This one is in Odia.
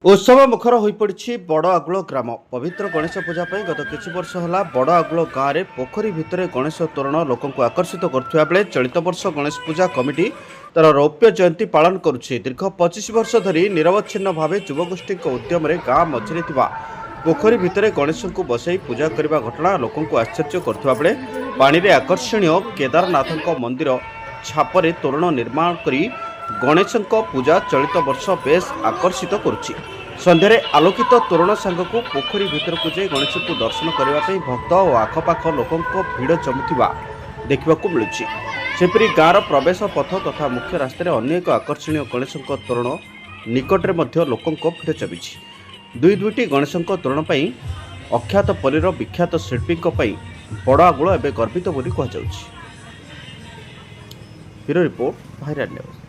ଉତ୍ସବ ମୁଖର ହୋଇପଡ଼ିଛି ବଡ଼ ଆଗୁଳ ଗ୍ରାମ। ପବିତ୍ର ଗଣେଶ ପୂଜା ପାଇଁ ଗତ କିଛି ବର୍ଷ ହେଲା ବଡ଼ ଆଗୁଳ ଗାଁରେ ପୋଖରୀ ଭିତରେ ଗଣେଶ ତୋରଣ ଲୋକଙ୍କୁ ଆକର୍ଷିତ କରୁଥିବା ବେଳେ ଚଳିତ ବର୍ଷ ଗଣେଶ ପୂଜା କମିଟି ତାର ରୌପ୍ୟ ଜୟନ୍ତୀ ପାଳନ କରୁଛି। ଦୀର୍ଘ 25 ବର୍ଷ ଧରି ନିରବଚ୍ଛିନ୍ନ ଭାବେ ଯୁବଗୋଷ୍ଠୀଙ୍କ ଉଦ୍ୟମରେ ଗାଁ ମଝିରେ ଥିବା ପୋଖରୀ ଭିତରେ ଗଣେଶଙ୍କୁ ବସାଇ ପୂଜା କରିବା ଘଟଣା ଲୋକଙ୍କୁ ଆଶ୍ଚର୍ଯ୍ୟ କରୁଥିବା ବେଳେ ପାଣିରେ ଆକର୍ଷଣୀୟ କେଦାରନାଥଙ୍କ ମନ୍ଦିର ଛାପରେ ତୋରଣ ନିର୍ମାଣ କରି ଗଣେଶଙ୍କ ପୂଜା ଚଳିତ ବର୍ଷ ବେଶ୍ ଆକର୍ଷିତ କରୁଛି। ସନ୍ଧ୍ୟାରେ ଆଲୋକିତ ତୋରଣ ସାଙ୍ଗକୁ ପୋଖରୀ ଭିତରକୁ ଯାଇ ଗଣେଶଙ୍କୁ ଦର୍ଶନ କରିବା ପାଇଁ ଭକ୍ତ ଓ ଆଖପାଖ ଲୋକଙ୍କ ଭିଡ଼ ଜମୁଥିବା ଦେଖିବାକୁ ମିଳୁଛି। ସେପରି ଗାଁର ପ୍ରବେଶ ପଥ ତଥା ମୁଖ୍ୟ ରାସ୍ତାରେ ଅନ୍ୟ ଏକ ଆକର୍ଷଣୀୟ ଗଣେଶଙ୍କ ତୋରଣ ନିକଟରେ ମଧ୍ୟ ଲୋକଙ୍କ ଭିଡ଼ ଜମିଛି। ଦୁଇ ଦୁଇଟି ଗଣେଶଙ୍କ ତୋରଣ ପାଇଁ ଅଖ୍ୟାତ ପଲ୍ଲୀର ବିଖ୍ୟାତ ଶିଳ୍ପୀଙ୍କ ପାଇଁ ବଡ଼ ଆଗୁଳ ଏବେ ଗର୍ବିତ ବୋଲି କୁହାଯାଉଛି। Bureau report, viral news.